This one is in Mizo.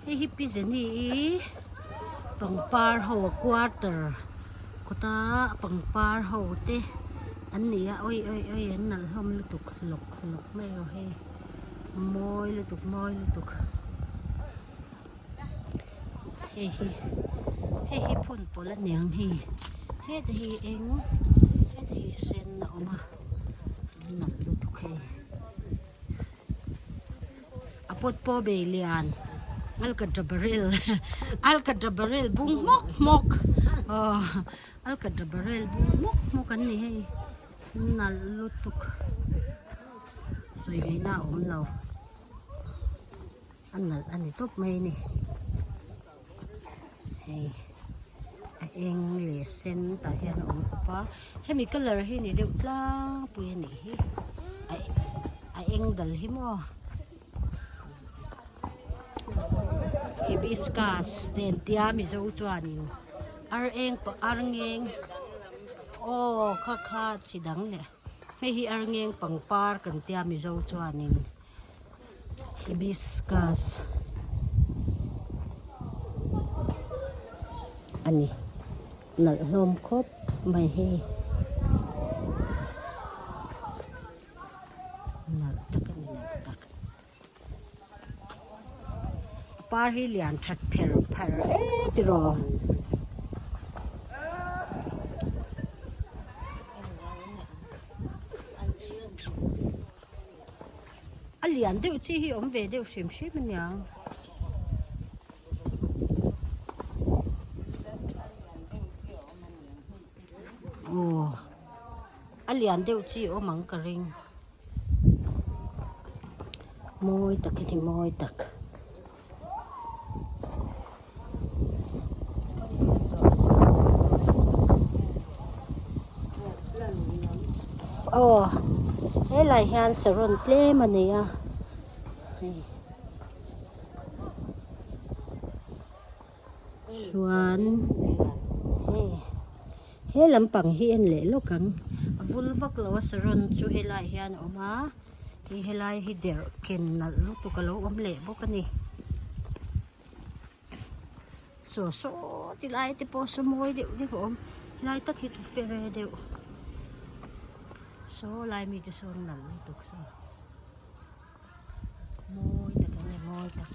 Hei hi Pi Jenny i pangpar ho a quarter kawta pangpar ho te an ni a awi awi awi an nalh hlawm lutuk hlawk hlawk mai a hei mawi lutuk mawi lutuk hei hi hei hi phun pawlh a niang hei heta hi eng heta hi sen a awm a an nalh lutuk hei. A pawt pawh bei lian alkatra barel alkatra barel bung hmawk hmawk aw alkatra barel bung hmawk hmawk an ni hei nalh lutuk sawi ngaihna a awm lo a nalh a ni tawp mai a ni hei a eng leh sen tah hian a awm kawp a hemi colour hi ni deuh tlangpui a nih hi a eng dal hi maw hibiscus te an tia mizo chuanin ar eng pawh ar ngeng aw kha kha chi dang leh hei hi ar ngeng pangpar kan tia mizo chuanin. Hibiscus a ni nalh hlawm khawp mai hei nalh tak a ni nalh tak a par hi lian that pher pher hle tiraw. A lian deuh chi hi awm ve deuh hrim hrim a niang. Aw a lian deuh chi awm ang ka ring. Mawi tak hi mawi tak. Aw helai hian saron tlem a nei a hei chuan hei he lampang hi en leh lawk ang a vul vak lo a saron chu helai hian a awm a. Hei helai hi derh ken nalh lutuk a lo awm leh bawk a ni. Saw saw ti lai te pawh saw mawi deuh deuh a awm helai tak hi chu fere deuh saw lai mi te sawn nalh lutuk saw mawi tak a ni mawi tak.